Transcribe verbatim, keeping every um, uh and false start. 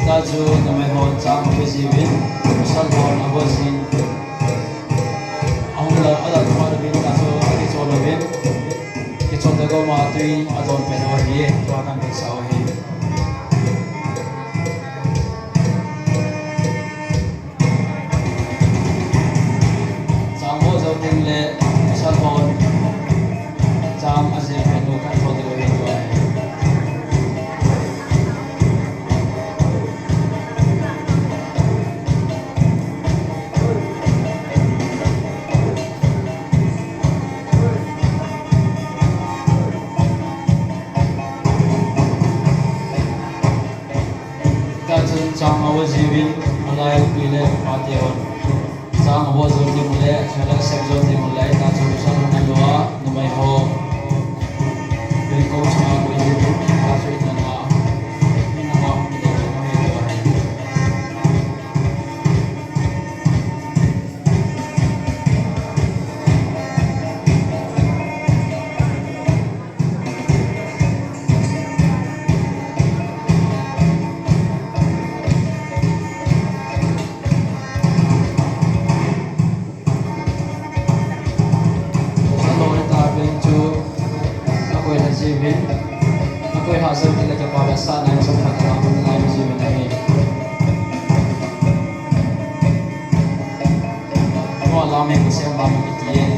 Tachu numei hon chang avu jiuvin, pasal hon avu jin, ahung la, ala thua uvin, tachu akichol uvin, kichol le goma tui adon peh u ahi, tua kan vetsah u ahi. Chang vo jou teng le, pasal hon chang ajil peh u kan thot diu ahi tua hi. Tachun chang avu jiuvin, alai tui le pate hon chang avu jou teng ule, chule sep jou teng ule, tachun pasal hon alua, numei ho, pengkou chunga koi jiuvin, tachu inlanga, inlanga hung kile u ahi. Pasal hon ta peng chu akoi lha jiuvin, akoi lha jou teng le kipa le sahna in chomkhat ana um ngai jiuvin ahi. Tua lam hi Gosem lam kiti e.